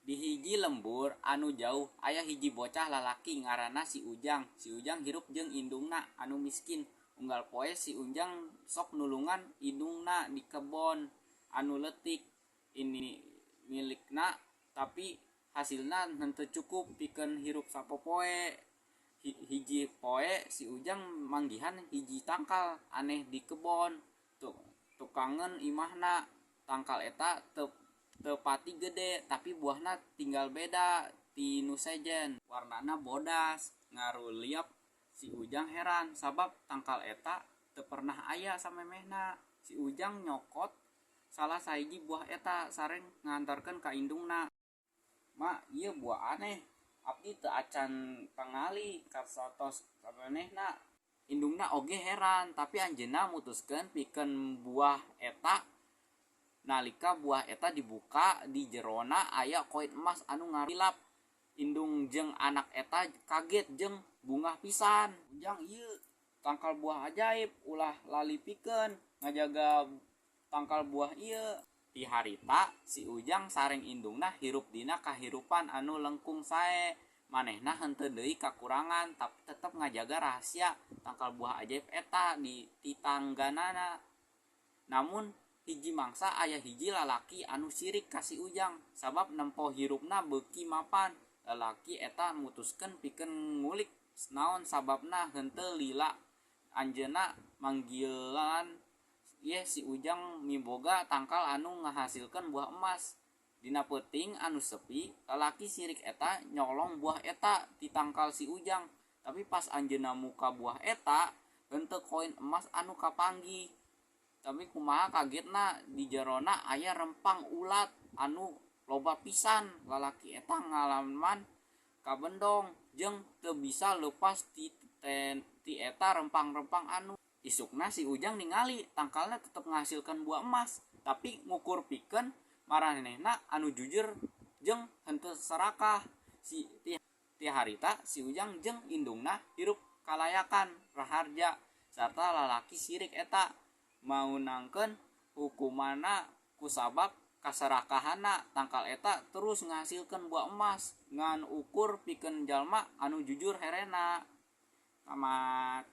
Di hiji lembur anu jauh aya hiji bocah lalaki ngaranna si Ujang. Si Ujang hirup jeung indungna anu miskin. Unggal poe si Ujang sok nulungan indungna di kebon anu leutik ini milikna, tapi hasilna henteu cukup pikeun hirup sapopoe. Hiji poe si Ujang manggihan hiji tangkal aneh di kebon tukangeun imahna. Tangkal eta teu pati gede, tapi buahna tinggal beda ti nu sejen. Warnana bodas ngaruliap. Si Ujang heran sabab tangkal eta teu pernah aya samemehna. Si Ujang nyokot salah sahiji buah eta sareng ngantarkeun ka indungna. "Ma, ieu buah aneh, abdi teu acan tingali satos samemehna." Indungna oge heran, tapi anjeunna mutuskeun pikeun buah eta. Nalika buah eta dibuka, di jerona aya koin emas anu ngarilap. Indung jeung anak eta kaget jeung bungah pisan. "Ujang, ieu tangkal buah ajaib, ulah lali pikeun ngajaga tangkal buah ieu." Ti harita si Ujang sareng indungna hirup dina kahirupan anu langkung sae. Manehna henteu deui kakurangan, tapi tetep ngajaga rahasia tangkal buah ajaib eta di titangganana. Namun hiji mangsa aya hiji lalaki anu sirik ka si Ujang sabab nempo hirupna beuki mapan. Lalaki eta mutuskeun pikeun ngulik naon sababna. Henteu lila anjeunna manggihan ye si Ujang miboga tangkal anu ngahasilkeun buah emas. Dina peuting anu sepi, lalaki sirik eta nyolong buah eta ti tangkal si Ujang. Tapi pas anjeunna muka buah eta, henteu koin emas anu kapanggih. Tapi kumaha kagetna, di jerona aya rempang ulat anu loba pisan. Lalaki eta ngalaman kabendong jeung teu bisa leupas ti eta rempang-rempang anu. Isukna si Ujang ningali tangkalna tetep ngahasilkeun buah emas, tapi ngukur pikeun maranehna anu jujur jeung henteu serakah. Si ti harita si Ujang jeung indungna hirup kalayakan raharja sarta lalaki sirik eta maunangkeun hukumanna kusabab kaserakahanna. Tangkal eta terus ngahasilkeun buah emas ngan ukur pikeun jalma anu jujur herena. Tamat.